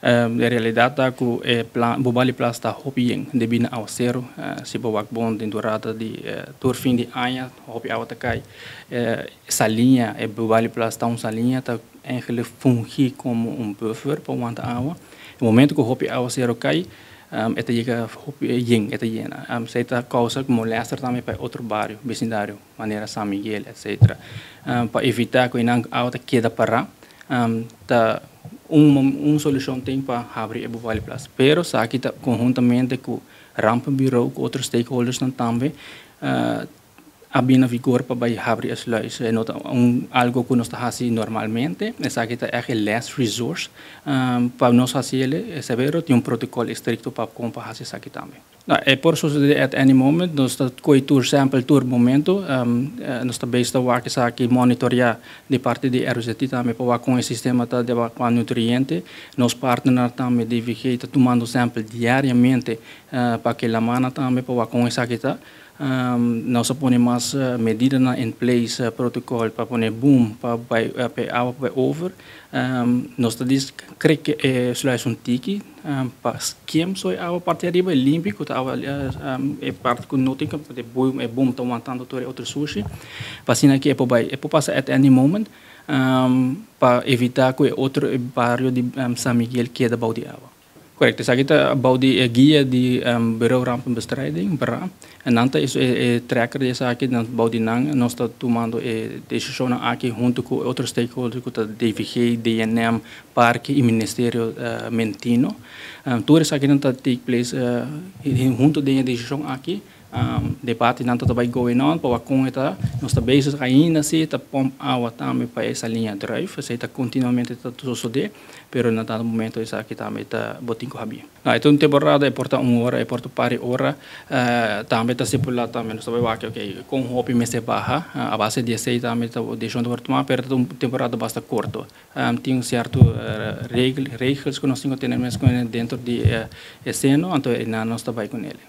E realidat ta ku e Bubali Plas ta hopi yen debí na awaseru. Si bo wak bon den durada di tur fin di aña hopi awa ta kai. E saliña, e Bubali Plas ta un saliña ta eigenlijk fungí komo un buffer pa wanta awa. E momento ku hopi awaseru kai e ta yega hopi yen, e ta yena. Esei ta kousa molèster tambe pa e otro bario, besindario, manera San Miguel etcetera. Pa evitá ku einan awa ta keda pará ta un solushon tin pa habri e Bubali Plas. Pero esaki ta konhuntamente ku Rampenbureau ku otro stakeholdersnan tambe a bin na vigor pa bai habri e sluis. E no ta un algo ku nos ta hasi normalmente, esaki ta ègt e last resource pa nos hasi el. Severo tin un protokòl estrikto pa kon pa hasi esaki tambe. No, e por sosodé at any moment. Nos ta kohe tur sample tur momento. Nos ta bezig ta wak esaki, monitoreá di parti di RZI tambe pa wak kon e sistema ta di wak nutriente. Nos partnernan tambe DVG ta tumando sample diariamente pa ke lamana tambe pa wak kon esaki ta. Nos a pone mas medidanan in place, protocol pa pone boom pa bai pa e awa pa bai over. Nos ta dis krek ke e sluis un tiki pa skim so e awa parti ariba e limpi ku ta awa e parti ku no tin e boom e boom ta wantando tur e otro sushi pa asina ke e por bai e por pasa at any moment pa evita ku e otro bario di San Miguel keda bou di awa. Korekto, esaki ta bou di e guia di Bureau Rampenbestrijding, bra. En nan ta e trekker di esaki, nan bou di nan nos ta tumando e desishonnan aki huntu ku otro stakeholders ku ta DVG, DNM, Parke i Ministerio Mentino. Tur esakinan ta take place huntu den e desishon aki. Debatenan ta ta bai going on pa wak kon e ta. Nos ta bezig ainda si ta pomp awa tambe pa e saliña druif. Esei ta kontinuamente ta sosodé, pero na dado momento esaki tambe ta bo tin ku habí. No, e ta un temporada, e por ta un ora, e por ta un par di ora. Tambe ta stipulá tambe nos ta bai wak oke kon hopi mester baha. A base di esei tambe ta desishon ta wòrdu tumá, pero ta un temporada basta korto. Tin un sierto regels ku nos tin ku tene mes ku dentro di e seno, anto einan nos ta bai ku nel.